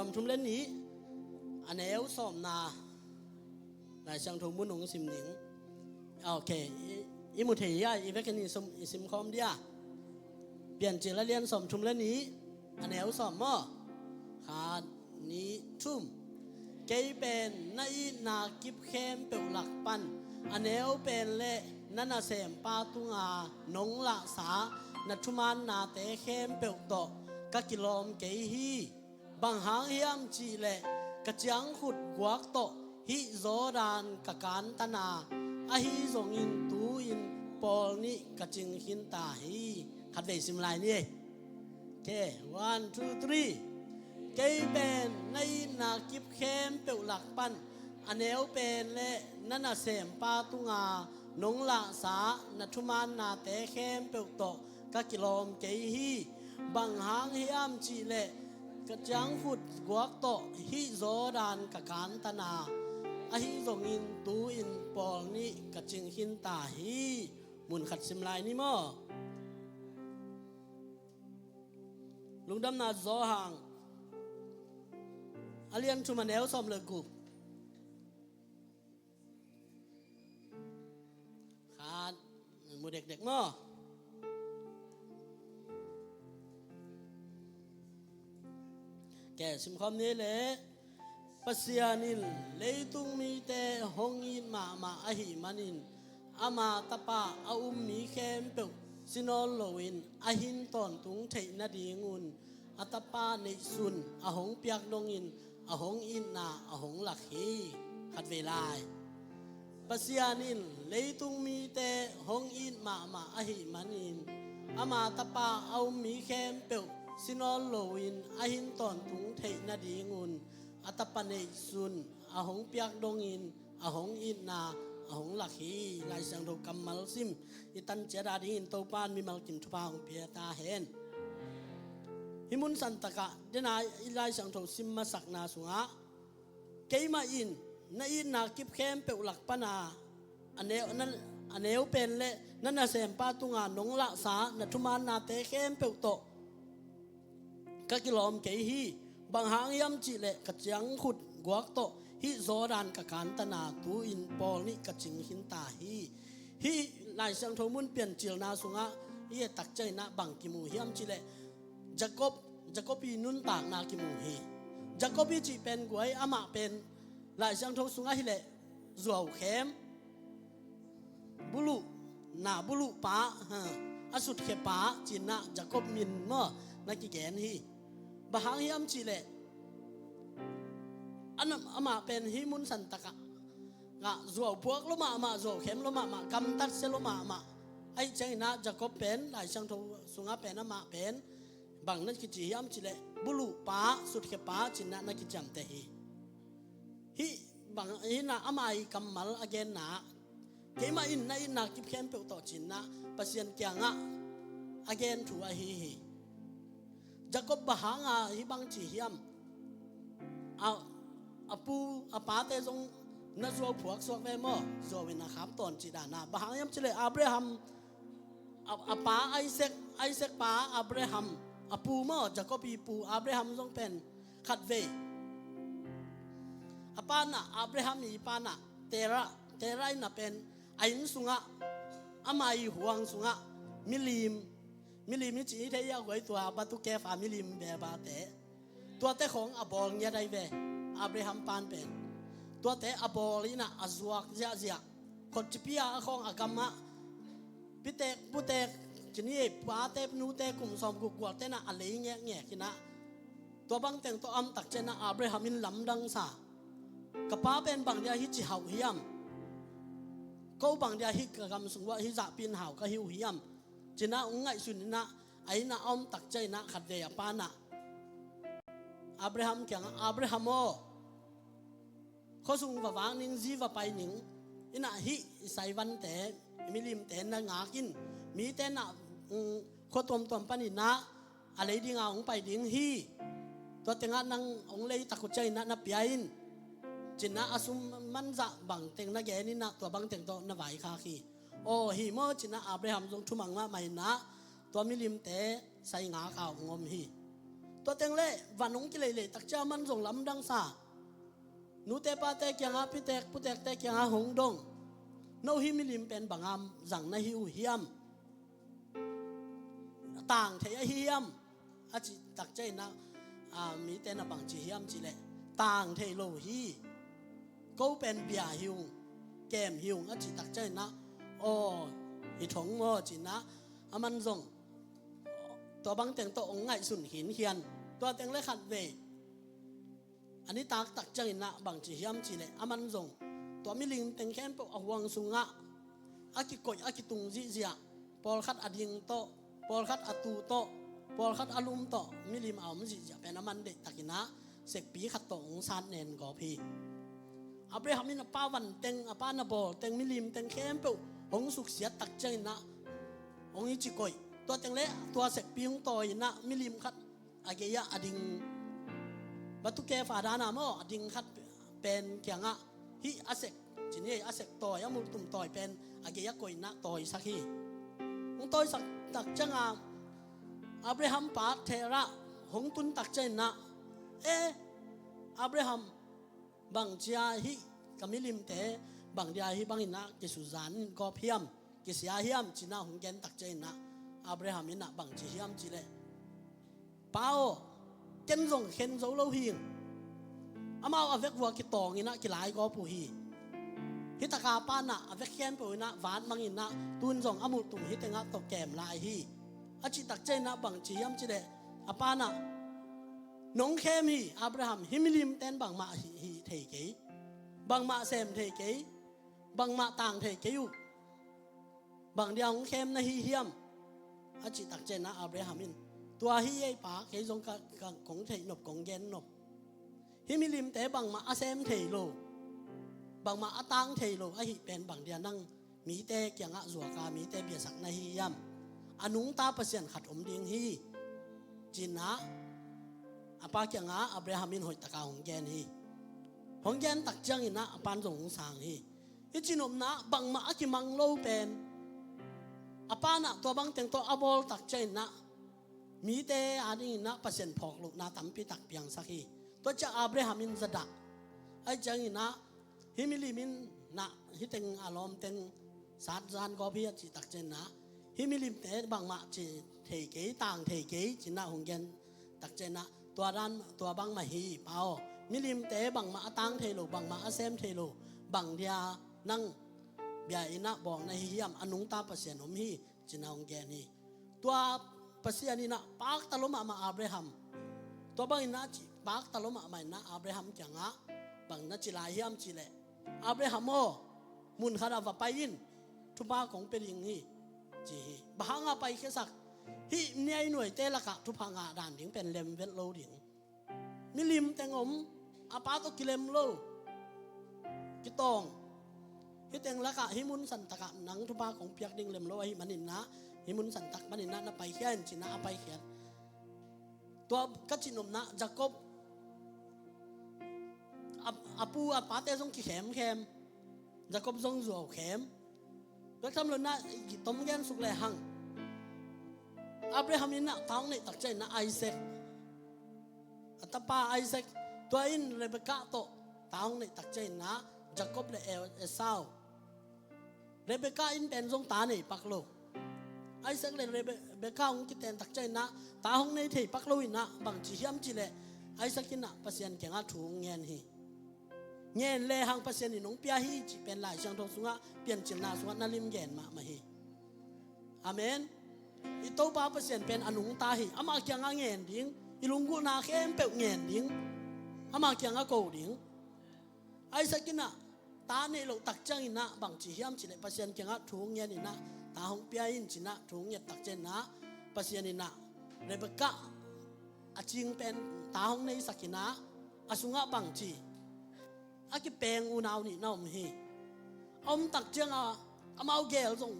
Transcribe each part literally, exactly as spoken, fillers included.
Sawmthum le nih, a neu sawmna. Lai Siangtho mun hong sim ning. Ok, i, i mu thei hi a, i vekin i sim, i sim khawm dia. Piancil a lian sawmthum le nih, a neu sawm maw? Khat, nih, thum. Kei pen na itna kip khempeuh lak pan a neu pen le na nasempa tunga nong lahsa na thumaannate khempeuh tawh ka kilawm kei hi. Bang hang hiam cihleh ka ciangkhut guak tawh hih Jordan ka kantan a, ahi zongin tu-in pawl nih ka cing khinta hi. Khatvei sim lai ni ei. Ok, one, two, three. Kei pen na itna kip khempeuh lak pan a neu pen le na nasempa tunga nong lahsa na thumaannate khempeuh tawh ka kilawm kei hi. Bang hang hiam cihleh ka ciangkhut guak tawh hih Jordan ka kantan a, ahi zongin tu-in pawl nih ka cing khinta hi. Mun khat sim lai ni maw? Lungdamna Johan a lian thum a neu sawm le guk. Khat, mu dekdek maw? Ok, simkhawm ni le. Pasian in leitung mite hong it mahmah ahih manin ama tapa a um mi khempeuh si nawn loin a hin tawntung theih nadingun a tapa neihsun a hong piak dongin a hong itna a hong lak hi. Khatvei lai. Pasian in leitung mite hong it mahmah ahih manin ama tapa a um mi khempeuh si nawn loin a hin tawntung theih nadingun a tapa neihsun a hong piak dongin a hong itna a hong lak hi. Lai Siangtho kammal sim i tan ciat a dingin Topa in mimal kim thupha hong pia ta hen. Hih mun santakah dena i Lai Siangtho sim masakna sungah keimah in na itna kip khempeuh lak pana a neu, na, a neu pen le na nasempa tunga nong lahsa na thumaannate khempeuh tawh ka kilawm kei hi. Bang hang hiam cihleh ka ciangkhut guak tawh hih Jordan ka kantan a, tu-in pawl nih ka cing khinta hi. Hih Lai Siangtho mun piancilna sungah i et tak ciangin ah bang kimu hiam cihleh Jacob, Jacob i nuntakna kimu hi. Jacob i cih pen guai, amah pen Lai Siangtho sungah hileh zuaukhem, buluh, na buluh pa, ha, a sutkhe pa ci-in ah Jacob min maw na kigen hi. Bang hang hiam cihleh amah pen hih mun santakah zuau puak lua mahmah, zuaukhem lua mahmah, gamtat sia lua mahmah. Ahih ciangin ah Jacob pen Lai Siangtho sungah pen amah pen bang na kici hiam cihleh buluh pa, sutkhe pa ci-in ah na kiciamteh hi. Hih bang hi-in ah ama i kammal a genna, keimah in na itna kip khempeuh tawh ci-in ah Pasian kiangah a gen thu ahi hi. Jacob bang hanga hih bang ci hiam? A, a pu a pate zong na zuau phuak suak ve maw? Zuau in a kham tawn cih dan a. Bang hang hiam cihleh Abraham a, a pa Isaac, Isaac pa Abraham, a pu maw, Jacob i pu Abraham zong pen khatvei a pa in ah, Abraham i pa in ah Terah, Terah in ah pen a inn sungah, ama i huang sungah milim, milim i cih i theih a guai, tua batu kef a milim bebate, tuate khawng a bawl ngiat ahi ve. Abraham pa'n pen tuate a bawl in ah a zuak ziahziah, khutcipi a khawng a gamah, pitek putek ci ni ei, pate nute kum sawmguk gualte in ah a lei ngekngek in ah, tua bangteng tawh a om tak ciangin ah Abraham in lamdang sa, ka pa pen bang dia hih ci hauh hiam? Ko bang dia hih ka gam sung uah hih zahpi in hau ka hi uh hiam? Ci-in ah hong ngaihsun in ah, a inn ah a om tak ciangin ah khatvei a pa in ah Abraham kiangah, Abraham aw, khuasung va vak ning, zi va pai ning, in ah hih i saivante, i milimte na ngak in, mite in ah, um, khua tuamtuam panin ah a lei dinga hong pai ding hi. Tua tengah nang hong lei tak uh ciangin ah na pia in, ci-in ah a sum manzah bangteng na gen in ah tua bangteng tawh na vaikhak hi. Aw hi maw, ci-in ah Abraham zong thumang mahmah in ah tua milimte sai ngak a hong om hi. Tua teng le van hong kileilei tak ciang aman zong lamdang sa. Nute pate kiangah, pitek putekte kiangah hong dong. No hih milim pen bang a zang na hi uh hiam? Tang thei ahi hiam? A cih tak ciangin ah, a, mite na bang ci hiam cih leh, tang thei lo hi. Ko pen bia hi ung, kem hi ung a cih tak ciangin ah, aw, hi thong maw ci-in ah, aman zong tua bang teng tawh hong ngaihsun khinkhian. Tua teng le khatvei a nitak tak ciangin ah bang ci hiam cih leh, aman zong tua milim teng khempeuh a huang sungah a kikoih, a kitung zihziah, pawlkhat a ding tawh, pawlkhat a tu tawh, pawlkhat a lum tawh, milim a om zihziah pen aman deihtakin ah sekpi khat tawh hong sat nen gawp hi. Abraham in a pa van teng, a pa na bawl teng, milim teng khempeuh hong suksiat tak ciangin ah hong i cikoih. Tua teng le tua sekpi hong tawi-in ah milim khat a gei-ah a ding, batuke fadana maw, a ding khat pen kiangah, hih a sek, ci ni, a sek tawi, a multum tawi pen a gei-ah koih-in ah tawisak hi. Hong tawisak tak ciangin ah Abraham pa Terah hong tun tak ciangin ah, e, Abraham, bang cia hih ka milimte, bang dia hih bangin ah kisuzan gawp hiam, kisia hiam ci-in ah hong gen tak ciangin ah, Abraham in ah bang ci hiam cih leh, pa aw, ken zong khen zo lo hi ing. Amau a vek vua kitawngin ah kilai gawp uh hi. Hih taka pa in ah a vek khempeuh in ah vat mangin ah, tun zong a multum hih tengah tawh kem lai hi. A cih tak ciangin ah bang ci hiam cih leh, a pa in ah, nong khem hi, Abraham, hih milimte in bangmah hih, hih thei kei, bangmah sem thei kei, bangmah tang thei kei uh. Bang dia hong khem na hi hiam? A cih tak ciangin ah Abraham in, tua hi ei pa, kei zong ka, ka, kong theih nop, kong gen nop. Hih milimte bangmah a sem thei lo, bangmah a tang thei lo ahih pen bang dia nang mite kiangah zuak a, mite biasak na hi hiam? A nungta Pasian khat om ding hi, ci-in ah a pa kiangah Abraham in hoih takin hong gen hi. Hong gen tak ciangin ah a pa in zong hong sang hi. Hih cinopna bangmah a kimang lo pen, a pa in ah tua bang teng tawh a bawl tak ciangin ah mite a dingin ah Pasian phawk lohna tampi tak piangsak hi. Tua ciang Abraham in za dah. Ahih ciangin ah hih milim in ah hih teng a lawm teng sat zan gawp hi a cih tak ciangin ah, hih milimte bangmah ci thei kei, tang thei kei, ci-in ah hong gen tak ciangin ah, tua dan, tua bangmah hi, pa aw. Milimte bangmah a tang thei lo, bangmah a sem thei lo, bang dia nang bia-in ah bawlna hi hiam? A nungta Pasian om hi, ci-in ah hong gen hi. Tua Pasian in ah pakta lua mahmah Abraham. Tua bangin ah ci, pakta lua mahmah in ah Abraham kiangah bang na ci lai hiam cih leh, Abraham aw, mun khat ah va pai in, thupha kong pia ding hi, ci hi. Bang hanga paikhiasak? Hih niainuaite lakah thupha ngah dan ding pen lem vet lo ding. Milim teng om, a pa tawh kilem lo, kitawng. Hih teng lakah, hih mun santak ah nang thupha kong piak ding lem lo ahih manin ah, hih mun santak panin ah na paikhia in, ci-in ah a paikhiat. Tua ka cihnopna, Jacob, a, a pu a pate zong kikhemkhem, Jacob zong zuaukhem. Tua tham lo-in ah i tom gen suk lehang, Abraham in ah ta hong neih tak ciangin ah Isaac, a tapa Isaac, tua in Rebekah tawh ta hong neih tak ciangin ah Jacob le E-, Esau. Rebekah in pen zong ta nei pak lo. Isaac le Rebe-, Rebekah hong kiten tak ciangin ah ta hong nei thei pak lo-in ah bang ci hiam cih leh, Isaac in ah Pasian kiangah thu hong ngen hi. Ngen lehang Pasian in hong pia hi cih pen Lai Siangtho sungah, Piancilna sungah na lim gen mahmah hi. Amen. I Topa Pasian pen a nungta hi. Amah kiangah ngen ding, i lunggulhna khempeuh ngen ding, amah kiangah ko ding. Isaac in ah ta neih loh tak ciangin ah bang ci hiam cih leh, Pasian kiangah thu hong ngen in ah, ta hong pia in, ci-in ah thu hong nget tak ciangin ah, Pasian in ah Rebekah a cing pen ta hong neisak in ah, a sungah bang ci, a kipeng unau nih na om hi. A om tak ciangah amau gel zong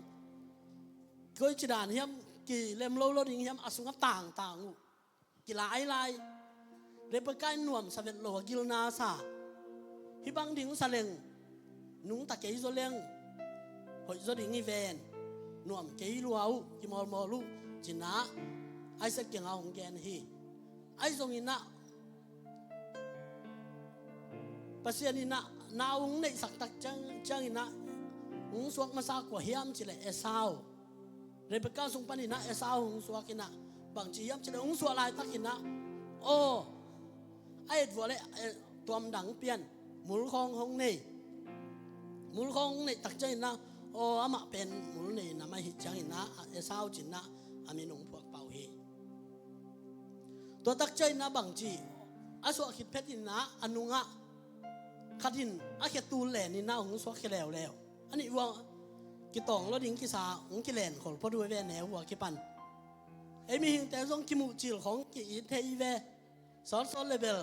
koici dan hiam, kilem lo lo ding hiam, a sungah tangtang uh, kilailai. Rebekah in nuamsa vet lo, a gilna sa. Hih bang ding sa leng, nungta kei zaw leng hoih zaw ding hi ven, nuam kei lua uh, kimawlmawl uh, ci-in ah Isaac kiangah hong gen hi. Ahi zongin ah Pasian in ah nau hong neihsak tak ciang, ciangin ah hong suak masa kua hiam cih leh Esau. Rebekah sung panin ah Esau hong suak in ah bangci hiam cih leh hong suah laitakin ah, aw, a et vuah leh, eh, tuamdang pian, mulkhawng hong nei. Mulkhawng hong neih tak ciangin ah, aw, amah pen mul nei nam ahih ciangin ah Esau ci-in ah a min hong phuak pah uh hi. Tua tak ciangin ah bangci, a suah khit phetin ah a nungah khat in a khetul len in ah hong suak khia leuleu. A nih vuah kitawng lua ding kisa, hong kilen khol phot uh hi ve, neu vuah kipan. Ei mihingte zong kimuh cil khawng ki-it thei hi ve. Sawtsawt leh bel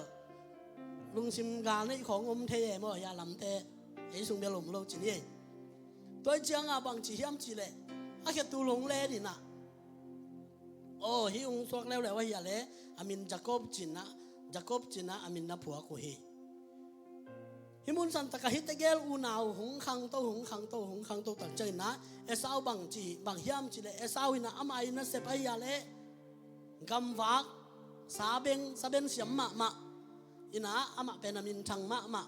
lungsim gal neih khawng om thei e maw, hia lamte. Ei sung bel om lo ci ni ei. Tua hi ciangah bangci hiam cih leh a khetul hong len in ah, aw, hih hong suak leuleu ahih leh a min Jakob ci-in ah, Jakob ci-in ah a min na phuak uh hi. Hih mun santakah hih tegel unau hong khangto, hong khangto, hong khangto tak ciangin ah Esau bangci, bang hiam cih leh Esau in ah amah ii nasep ahih leh gamvak, sabeng, saben siam mahmah in ah amah pen a minthang mahmah,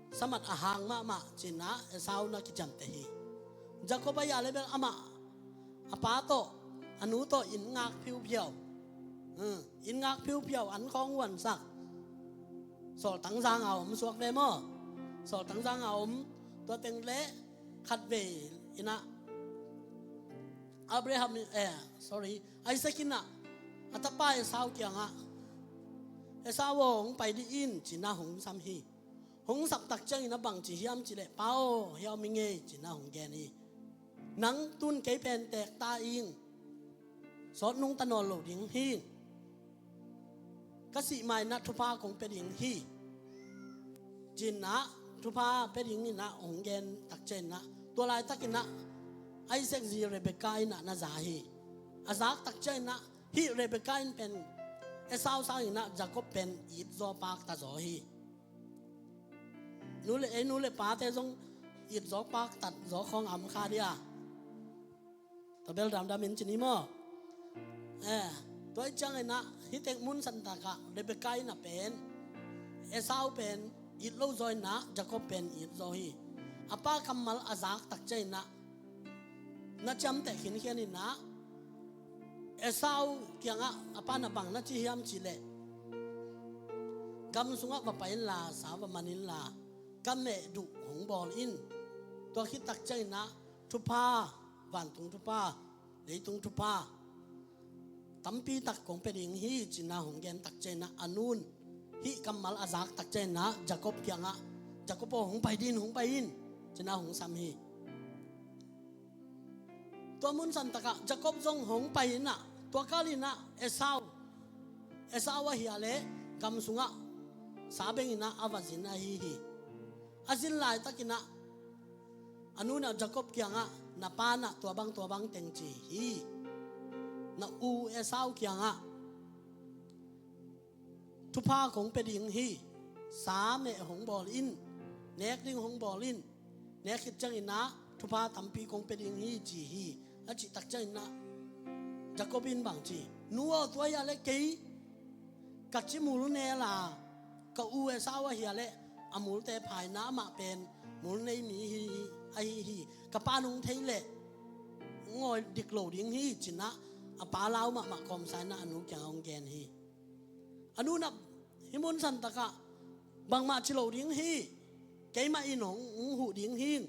samat a hang mahmah ci-in ah Esau na kiciamteh hi. Jakob ahih leh bel amah a pa tawh, a nu tawh inn ngak phiuphiau. Hmm, inn ngak phiuphiau, an khawng huansak. Sawltang zangah om suak ve maw. Sawltang zangah om, tua teng leh khatvei in ah Abraham, eh, sorry, Isaac in ah a tapa Esau kiangah, Esau aw, hong pai dih in, ci-in ah hong sam hi. Hong sak tak ciangin ah bangci hiam cih leh, pa aw, hia om ing ei, ci-in ah hong gen hi. Nang, tun kei pen teek ta ing, sawt nungta nawn lo ding hi. Ka sih ma-in ah thupha kong pia ding hi, ci-in ah thupha pia dingin ah hong gen tak ciangin ah, tua laitakin ah Isaac zi Rebekah in ah na za hi. A zak tak ciangin ah hih Rebekah in pen Esau sangin ah Jakob pen it zaw pakta zaw hi. Nu leh, ei nu leh pate zong it zaw paktat zaw khawng a om kha dia. Tua bel damdam in ci ni maw. Eh, tua hi ciangin ah hih teng mun santakah Rebekah in ah pen Esau pen it lo zaw in ah Jakob pen it zaw hi. A pa kammal a zak tak ciangin ah na ciamteh khinkhian in ah Esau kiangah a pa na bang na ci hiam cih leh, gam sungah va pai inla, sa va man inla, ka meh duh hong bawl in. Tua khit tak ciangin ah thupha, vantung thupha, leitung thupha tampi tak kong pia ding hi, ci-in ah hong gen tak ciangin ah a nun hih kammal a zak tak ciangin ah Jakob kiangah, Jakob aw, hong pai dih in, hong pai in, ci-in ah hong sam hi. Tua mun santakah Jakob zong hong pai in ah, tua kal in ah Esau, Esau ahih leh gam sungah sabeng in ah a va zin ahi hi. A zin laitakin ah a nu in ah Jakob kiangah, na pa in ah tua bang tua bang teng ci hi. Na u Esau kiangah thupha kong pia ding hi. Sa meh hong bawl in, nek ding hong bawl in. Nek khit ciangin ah thupha tampi kong pia ding hi, ci hi, a cih tak ciangin ah Jakob in bang ci, nu aw, tua ahih leh kei ka ci mul ne la, ka u Esau ahih leh a multe pha in ah amah pen mul nei mi hi, ahi hi. Ka pa'n hong thei leh hong awi dik lo ding hi, ci-in ah a pa lau mahmah kawmsa in ah a nu kiangah hong gen hi. A nu in ah hih mun santakah bangmah ci lo ding hi, keimah in hong, hong huh ding hi,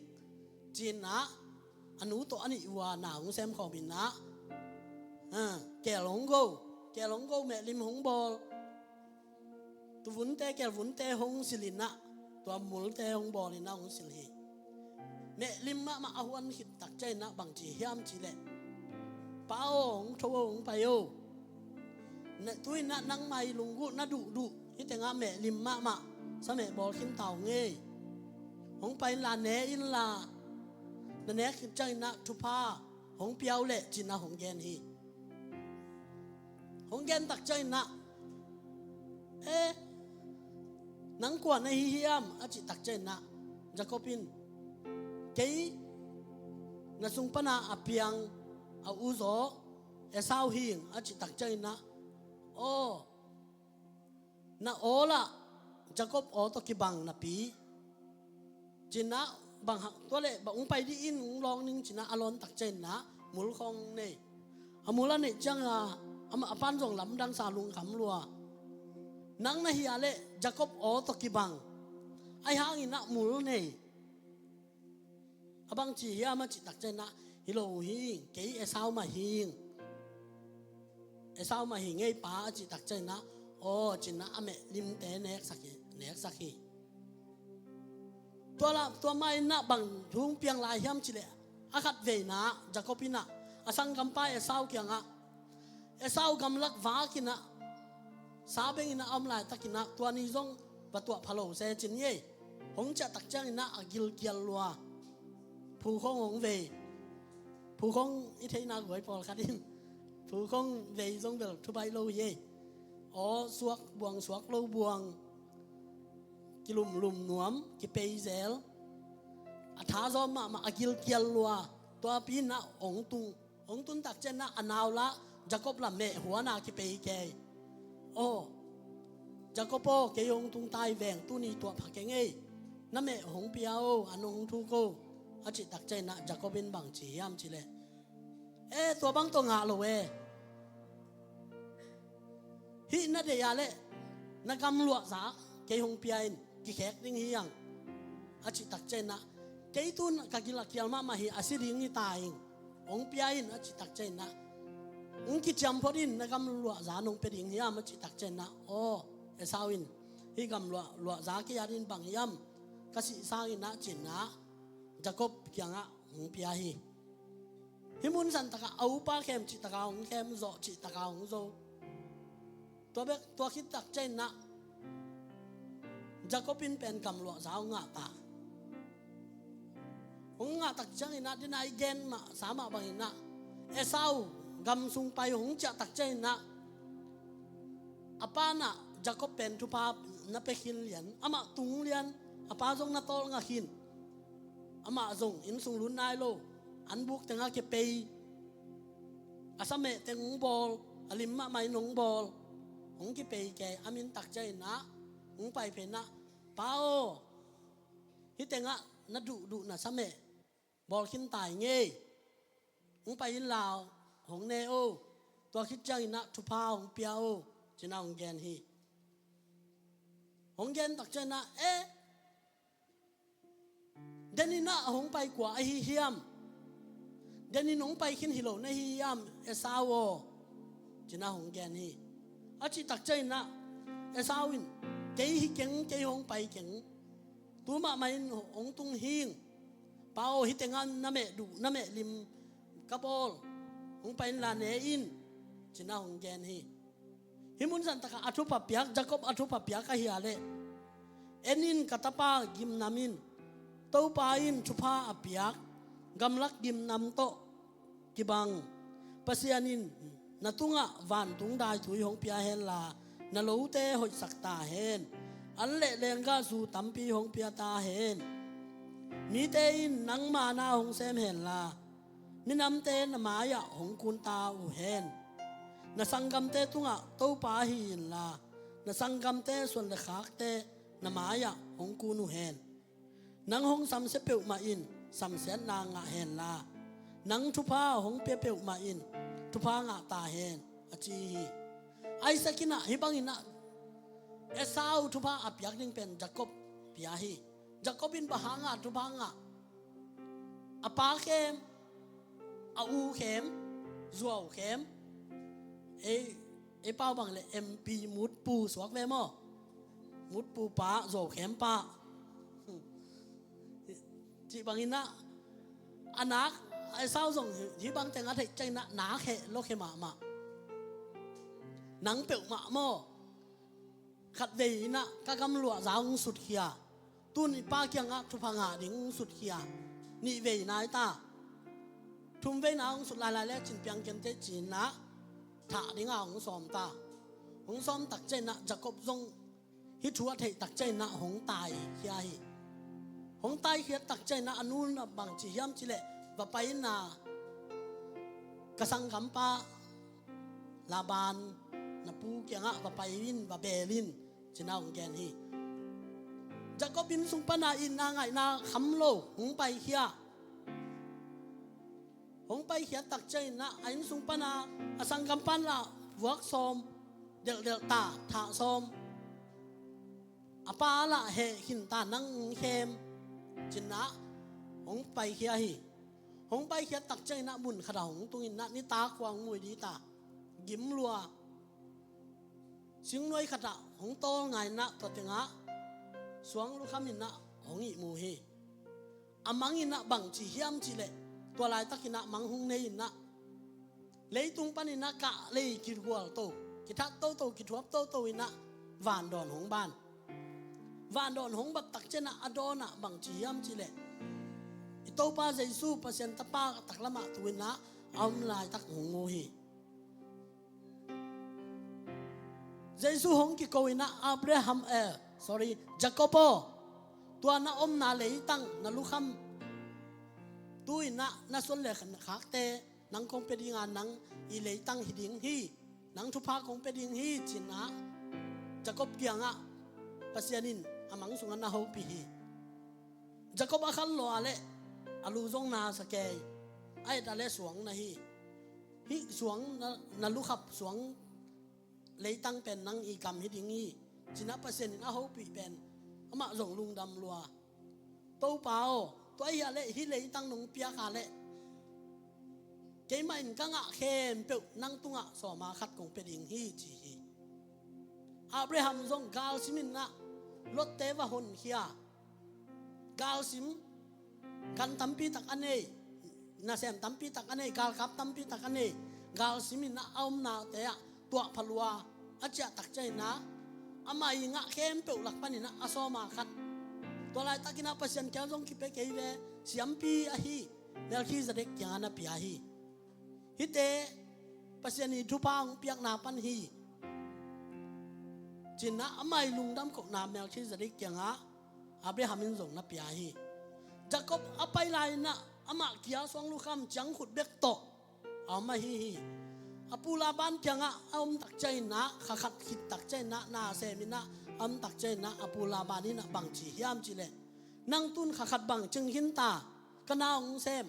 ci-in ah a nu tawh a nih ua na hong semkhawm in ah, ah, keel hong go, keel hong go, mehlim hong bawl, tuvunte, keelvunte hong silh in ah, tua multe hong bawl in ah hong silh hi. Mehlim mahmah a huan khit tak ciangin ah bang ci hiam cih leh, pa aw, hong tho o, hong pai o. Na, tu-in ah nangmah ii lunggulh na duhduh hih tengah mehlim mahmah sa meh bawl khin ta ung ei. Hong pai inla, ne inla, na nek khit ciangin ah thupha hong pia o leh, ci-in ah hong gen hi. Hong gen tak ciangin ah, eh, nang kua na hi hiam, a cih tak ciangin ah Jakob in, kei na sung pan a piang a uzaw Esau hi ing, a cih tak ciangin ah, aw, Na aw lah Jacob aw tawh kibang napi, cinah bang hang tua leh bang hong pai dih in, hong lawng ning cinah a lawn tak cianginah mul khawng nei. A mul a neih cianga amah a pan zong lamdang sa, lungkham lua. Nang na hia leh Jacob aw tawh kibang, ahi hanginah mul nei. A bangci hiam a cih tak cianginah, hi lo uh hi, kei Esau mah hi. Esau mah hi ngei pa a cih tak cianginah, aw cinah a meh limte neksak hi, neksak hi. Tua lah tua mah inah bang thu hong piang lai hiam cih leh, a khat vei inah Jacob inah a sanggampa Esau kiangah, Esau gamlak vak inah sa beng inah a om laitakinah tua ni zong va tuah pha lo se cin hi ei. Hong ciah tak cianginah a gilkial lua. Phu khawng hong vei. Phu khawng i theihna guai pawlkhat in phu khawng vei zong bel thubaih lo hi ei. Aw suak, buang suak lo buang, kilumlum nuam, kipei zel. A tha zawm mahmah, a gilkial lua. Tuapi inah hong tung. Hong tun tak cianginah a nau lah Jacob lah meh huana kipei kei. Aw Jacob aw, kei hong tung tai veng, tuni tuah pha keng ei. Na meh hong pia o, an hong thuk o, a cih tak cianginah Jacob in bangci hiam cih leh, e, tua bang tawh ngah lo e. Hih na deih a leh na gamluahza kei hong pia in, kikhek ding hi hang, a cih tak cianginah, kei tun ka gil a kial mahmah hi, a si ding hi ta ing. Hong pia in a cih tak cianginah, hong kiciam phot in, na gamluahza nong pia ding hiam a cih tak cianginah, aw Esau in, hih gamluah, luahza kei a ding bang hiam, ka sih sanginah cinah Jacob kiangah hong pia hi. Hih mun san takah a upa khem cih takah hong khem, zawh cih takah hong zo. Tua bek, tua khit tak cianginah Jacob in pen gamluahza hong ngah ta. Hong ngah tak cianginah, dena i gen mah sa mah banginah, Esau gam sung pai hong ciah tak cianginah, a pa nah Jacob pen thupha na pia khin lian, amah tung lian, a pa zong na tawlnga khin. Amah zong inn sung lut nai lo, an buk tengah kipei, a sa meh teng hong bawl, a lim mahmah in hong bawl, hong kipei kei. A min tak cianginah hong pai phenah, pa aw, hih tengah na duhduh na sa meh bawl khin tai ngei. Hong pai inla hong ne o, tua khit cianginah thupha hong pia o, cinah hong gen hi. Hong gen tak cianginah, e, deninah hong pai kua ahi hiam? Denin hong pai khin hi lo na hi hiam, Esau aw? Cinah hong gen hi. A cih tak cianginah Esau in, kei hi keng, kei hong pai keng. Tu mahmah in hong tung hing. Pa aw, hih tengah na meh duh, na meh lim ka bawl, hong pai inla ne in, cinah hong gen hi. Hih mun san takah a thupha piak, Jacob a thupha piak ahi a leh, en in, ka tapa gimnam in, Topa in thupha a piak gamlak gimnam tawh kibang Pasian in na tungah vantung daitui hong pia henla, na lote hoihsak ta hen. An le lenggahzu tampi hong pia ta hen. Mite in nangma na hong sem henla, minamte na mai-ah hong kun ta uh hen. Na sanggamte tungah Topa hi inla, na sanggamte suan le khakte na mai-ah hong kun uh hen. Nang hong samsia peuhmah in samsiatna ngah henla, nang thupha hong pia peuhmah in thupha ngah ta hen, a ci hi. Isaac inah hih banginah Esau thupha a piak ding pen Jacob pia hi. Jacob in bang hanga thupha ngah? A pa khem, a u khem, zuau khem. Ei, ei pau bang le M P mutpu suak ve maw? Mutpu pa, zuau khem pa. Cih banginah a nak, Esau zong hih bang tengah theih cianginah nak heh lua khia mahmah. Nang peuhmah maw? Khat vei inah ka gamluahza hong sutkhia. Tun i pa kiangah thupha ngah ding hong sutkhia. Nih vei nai ta. Thum vei na hong sut lailai lecin piang kenteh cinah thah dingah hong sawm ta. Hong sawm tak cianginah Jacob zong hih thu a theih tak cianginah hong taikhia hi. Hong taikhiat tak cianginah a nu in bang ci hiam cih leh, va pai inla ka sanggampa Laban na pu kiangah va pai in, va bel in, ci-in ah hong gen hi. Jacob inn sung pana itna ngaihna kham lo hong paikhia. Hong paikhiat tak ciangin ah a inn sung pana a sanggam pan lah vuak sawm, delhdelh ta, thah sawm, a pa lah heh khin ta, nang hong khem, ci-in ah hong paikhia hi. Hong paikhiat tak ciangin ah mun khat ah hong tungin ah nitak khua hong mui ding ta, gim lua. Singnuai khat ah hong tawlnga in ah tua tengah suang lukham in ah hong ihmu hi. A mang in ah bangci hiam cih leh, tua laitakin ah mang hong nei in ah leitung panin ah kah lei kigual to, kithat toto, kithuap toto in ah vandawn hong ban. Vandawn hong bat tak ciangin ah a dawn ah bangci hiam cih leh, i Topa Jesu Pasian Tapa taklam ah tu in ah a om laitak hong mu hi. Jesu hong kiko in ah, Abraham, eh, sorry, Jacob aw, tua na omna leitang, na lukham, tu in ah na suan le khakte nang kong pia ding a, nang i leitang hi ding hi, nang thupha kong pia ding hi, ci-in ah Jacob kiangah Pasian in a mang sungah na hopih hi. Jacob a khan lua leh a lu zong na sa kei, a et a leh suang na hi. Hih suang na, na lukhap suang leitang pen nang i kam hi ding hi, ci-in ah Pasian in a hopih pen amah zong lungdam lua. Topa aw, tua ahih leh hih leitang nong piak a leh keimah in ka ngah khempeuh nang tungah sawma khat kong pia ding hi, ci hi. Abraham zong galsim in ah Lotte va honkhia. Galsim, gan tampi tak a nei, nasem tampi tak a nei, galkap tampi tak a nei, galsim in ah a omnate ah tuahpha lua a ciah tak ciangin ah amah i ngah khempeuh lak panin ah a sawma khat, tua laitakin ah Pasian kiang zong kipia kei ve, siampi ahi Melkhizedek kiangah na pia hi. Hihte Pasian i thupha hong piakna pan hi, ci-in ah amah i lungdam kohna Melkhizedek kiangah Abraham in zong na pia hi. Jacob a pai lai-in ah amah kia suang lukham ciangkhut bek tawh a om ahi hi. A pu Laban kiangah a om tak ciangin ah, kha khat khit tak ciangin ah, nasem in ah a om tak ciangin ah, a pu Laban in ah bangci hiam cih leh, nang tun kha khat bang cing khin ta, ka na hong sem,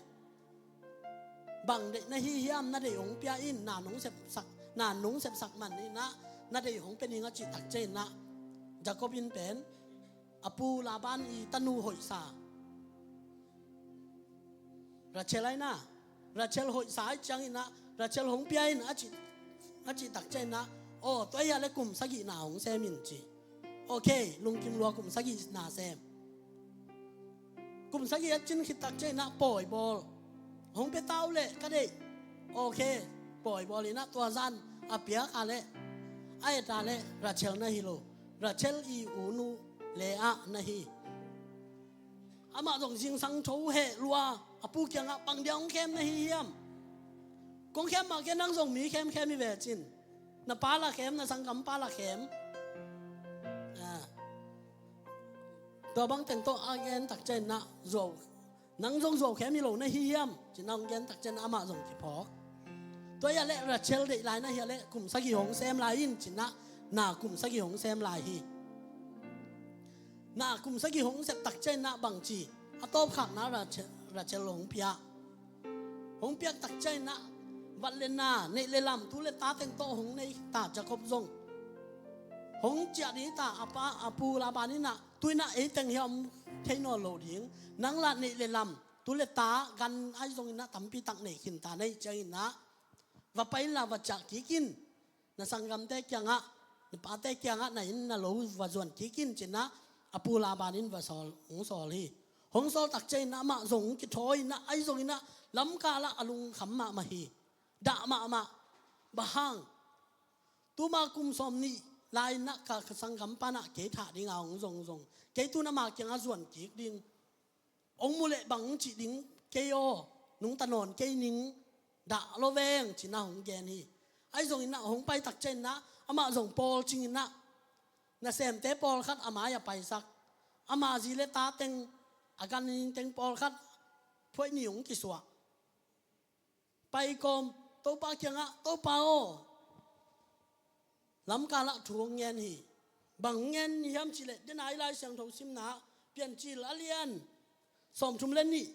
bang deih na hi hiam, na deih hong pia in, na nong sepsak, na nong sepsak man in ah na deih hong pia ning, a cih tak ciangin ah Jacob in pen a pu Laban i tanu hoihsa Rachel ahi na, Rachel hoihsa ahih ciangin ah Rachel hong pia in, a cih, a cih tak ciangin ah, aw, tua ahih leh kum sagihna hong sem in, ci. Ok, lungkim lua, kum sagihna sem. Kum sagih a cin khit tak ciangin ah pawi bawl. Hong pia ta uh leh ka deih. Ok, pawi bawl in ah tua zan a piak a leh, a et a leh Rachel na hi lo. Rachel i u nu Leah na hi. Amah zong zingsang tho heh lua, a pu kiangah, bang dia hong khem na hi hiam? Kong khem mah kei, nang zong mi khemkhem hi ve, ci-in. Na pa lah khem, na sanggam pa lah khem. Ah. Tua bang teng tawh a gen tak ciangin ah zuau, nang zong zuau khem hi lo na hi hiam, ci-in ah hong gen tak ciangin ah amah zong kiphawk. Tua ahih leh Rachel deih lai na hih leh kum sagih hong sem lai in, ci-in ah na kum sagih hong sem lai hi. Na kum sagih hong sep tak ciangin ah bangci, a tawpkhakna Rachel, Rachel hong pia. Hong piak tak ciangin ah vat le na, neih le lam, tu le ta teng tawh hong nei ta Jacob zong. Hong ciah ding ta, a pa, a pu Laban in ah, tu in ah ei teng hi a om thei nawn lo ding. Nang lah neih le lam, tu le ta, gan ahi zongin ah tampi tak nei khin ta, na hih ciangin ah va pai inla va ciah kik in. Na sanggamte kiangah, na pate kiangah na inn na lo va zuan kik in, ci-in ah a pu Laban in va sawl, hong sawl hi. Hong sawl tak ciangin ah amah zong hong kithawi in ah, ahi zongin ah lamkal ah a lungkham mahmah hi. Dah mahmah. Bang hang? Tuma kum sawmnih lai-in ah ka, ka sanggam pan ah kei thah ding a hong zong, zong. Kei tun ama kiangah zuan kik ding. Hong mu leh bang hong cih ding, kei aw, nungta nawn kei ning, dah lo veng, ci-in ah hong gen hi. Ahi zongin ah hong pai tak ciangin ah amah zong pawl cingin ah nasemte pawlkhat a mai-ah paisak. Ama zi le ta teng, a ganhing teng pawlkhat phuaih nih hong kisuah. Pai kawm, Topa kiangah, Topa aw, lamkal ah thu hong ngen hi. Bang ngen hiam cih leh, dena i Lai Siangtho simna, Piancil a lian sawmthum le nih,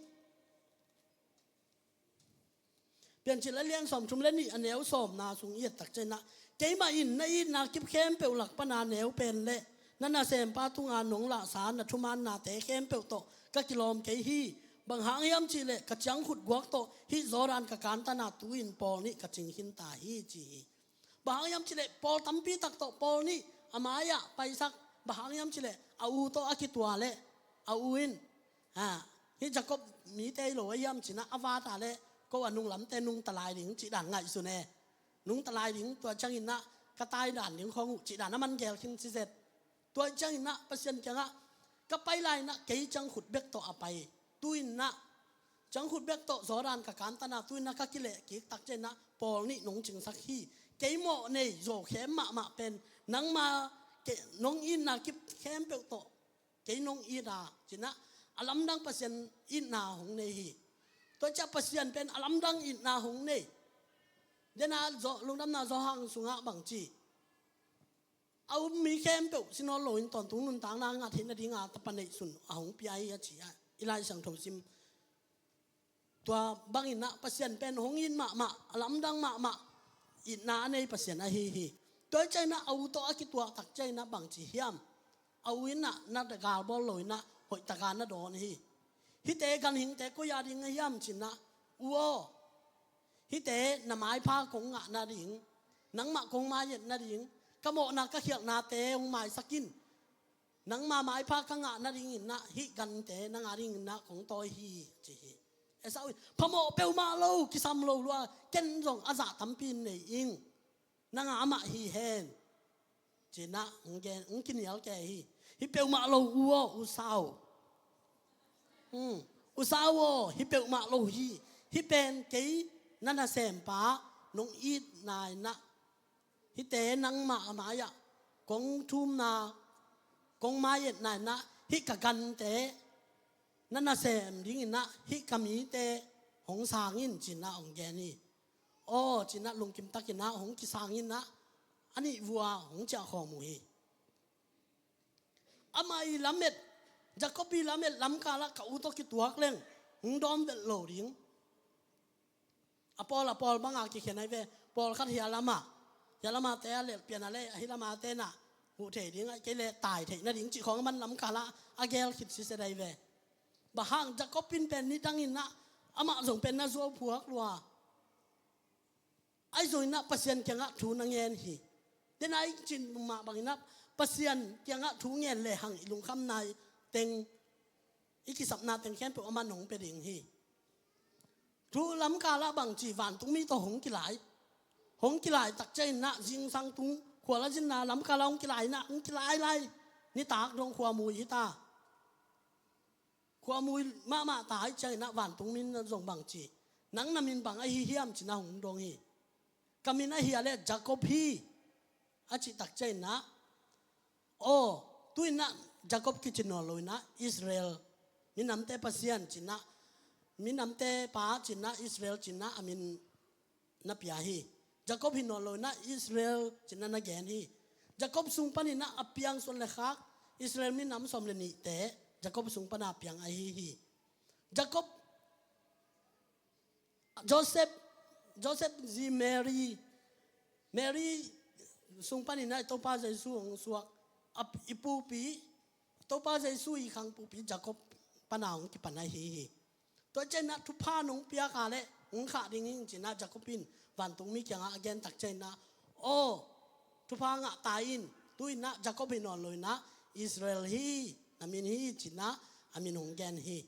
Piancil a lian sawmthum le nih, a neu sawmna sung i et tak ciangin ah, keimah in na itna kip khempeuh lak pana neu pen le na nasempa tunga nong lahsa na thumaannate khempeuh tawh ka kilawm kei hi. Bang hang hiam cih leh ka ciangkhut guak tawh hih Jordan ka kantan a, tu-in pawl nih ka cing khin ta hi, ci hi. Bang hang hiam cih leh pawl tampi tak tawh pawl nih a mai-ah paisak. Bang hang hiam cih leh a u tawh a kituak leh a u in, ha, hih Jakob mite hi lo a hiam ci-in ah, a va ta leh ko a nunglamte nungta lai ding cih dan ngaihsun e. Nungta lai ding, tua ciangin ah ka tai dan ding khawng uh cih dan a man gel khin sitset. Tua ciangin ah Pasian kiangah, ka pai lai-in ah kei ciangkhut bek tawh a pai. Tu-in ah ciangkhut bek tawh Jordan ka kantan a, tu-in ah ka kileh kik tak ciangin ah pawl nih nong cingsak hi. Kei mawh nei zawkhem mahmah pen nangma ke-, nong itna kip khempeuh tawh kei nong it a, ci-in ah a lamdang Pasian itna hong nei hi. Tua ciang Pasian pen a lamdang itna hong nei. Dena Zo-, Lungdamna Johan sungah bang ci? A um mi khempeuh si nawn loin tawntung nuntakna ngat theih nadinga Tapa neihsun a hong pia hi, a ci a, i Lai Siangtho sim. Tua bangin ah Pasian pen hong it mahmah, a lamdang mahmah, itna a nei Pasian ahi hi. Tua ciangin ah a u tawh a kituak tak ciangin ah bang ci hiam? A u in ah na galbawl loin ah hoih taka na dawn hi. Hihte ganhingte koi a ding a hiam ci-in ah, u aw, hihte na maipha kong ngah nading, nangmah kong mai-et nading, ka mawhna ka khialhnate hong maisak in. Nangma maipha ka ngah nadingin ah hih gante nang a dingin ah kong tawi hi, ci hi. Esau in, phamawh peuhmah lo, kisam lo lua, ken zong a zah tampi nei ing. Nang a amah hi hen, ci-in ah hong gen, hong kinial kei hi. Hih peuhmah lo, u aw, u Sau. Hmm. U Sau aw, hih peuhmah lo hi. Hih pen kei na nasempa nong itna in ah, hihte nangmah a mai-ah kong thumna, kong mai-etna in ah hih ka gante na nasem dingin ah hih ka mite hong sang in, ci-in ah hong gen hi. Aw, ci-in ah lungkim takin ah hong kisang in ah, a nih vua hong ciah khawm uh hi. Amah i lamet, Jakob i lamet lamkalah ka u tawh kituak leng hong dawm vet lo ding. A pawl a pawl banga kikhen ahi ve. Pawlkhat hia lama, hia lamate a lelh pian a leh, ahi lamate na huh thei ding, ahih kei leh tai theih nading cih khawng a man lamkalah a gel khit sitset ahi ve. Bang hang, Jakob in pen nidangin ah amah zong pen na zuau phuak lua. Ahi zongin ah Pasian kiangah thu na ngen hi. Dena i cih mah bangin ah Pasian kiangah thu ngen lehang i lungkhamna teng, i kisapna teng khempeuh aman hong pia ding hi. Thu lamkalah bang ci, vantungmi tawh hong kilai. Hong kilai tak ciangin ah zingsang tung, khual a zinna lamkalah hong kilai in ah, hong kilai lai nitak dong khuamui hi ta. Khuamui mahmah ta ahih ciangin ah vantungmi in zong bang ci, nang na min bang ahi hiam, ci-in ah hong dong hi. Ka min ahi a leh Jakob hi, a cih tak ciangin ah, aw, tu-in ah Jakob kici nawn loin ah Israel, minamte Pasian ci-in ah, minamte pa ci-in ah, Israel ci-in ah a min na pia hi. Jakob hi nawn loin ah Israel ci-in ah na gen hi. Jakob sung panin ah a piang suan le khak Israel minam sawm le nihte Jakob sung pana piang ahi hi. Jakob, Joseph, Joseph zi Mary, Mary sung panin ah i Topa Jesu hong suak, a, i pupi, Topa Jesu i khang pupi Jakob pana hong kipan ahi hi. Tua ciangin ah thupha nong piak a leh hong khah ding hing, ci-in ah Jakob in vantungmi kiangah a gen tak ciangin ah, aw, thupha ngah ta in, tu-in ah Jakob hi nawn loin ah Israel hi, na min hi, ci-in ah a min hong gen hi.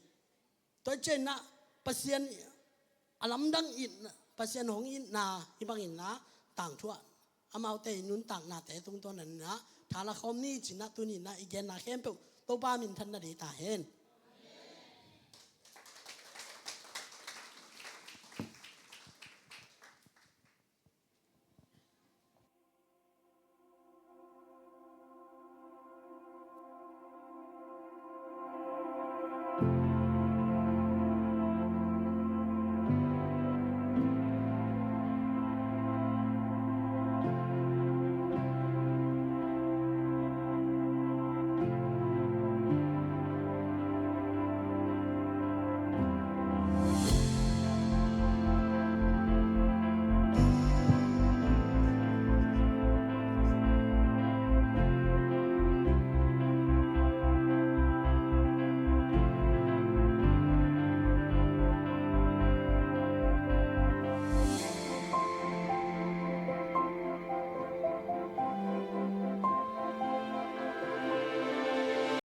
Tua ciangin ah Pasian a lamdang itna, Pasian hong itna hih bangin ah tangthu a, amaute i nuntaknate tungtawn in ah thala khawm ni, ci-in ah tuni-in ah i genna khempeuh Topa minthanna ding ta hen.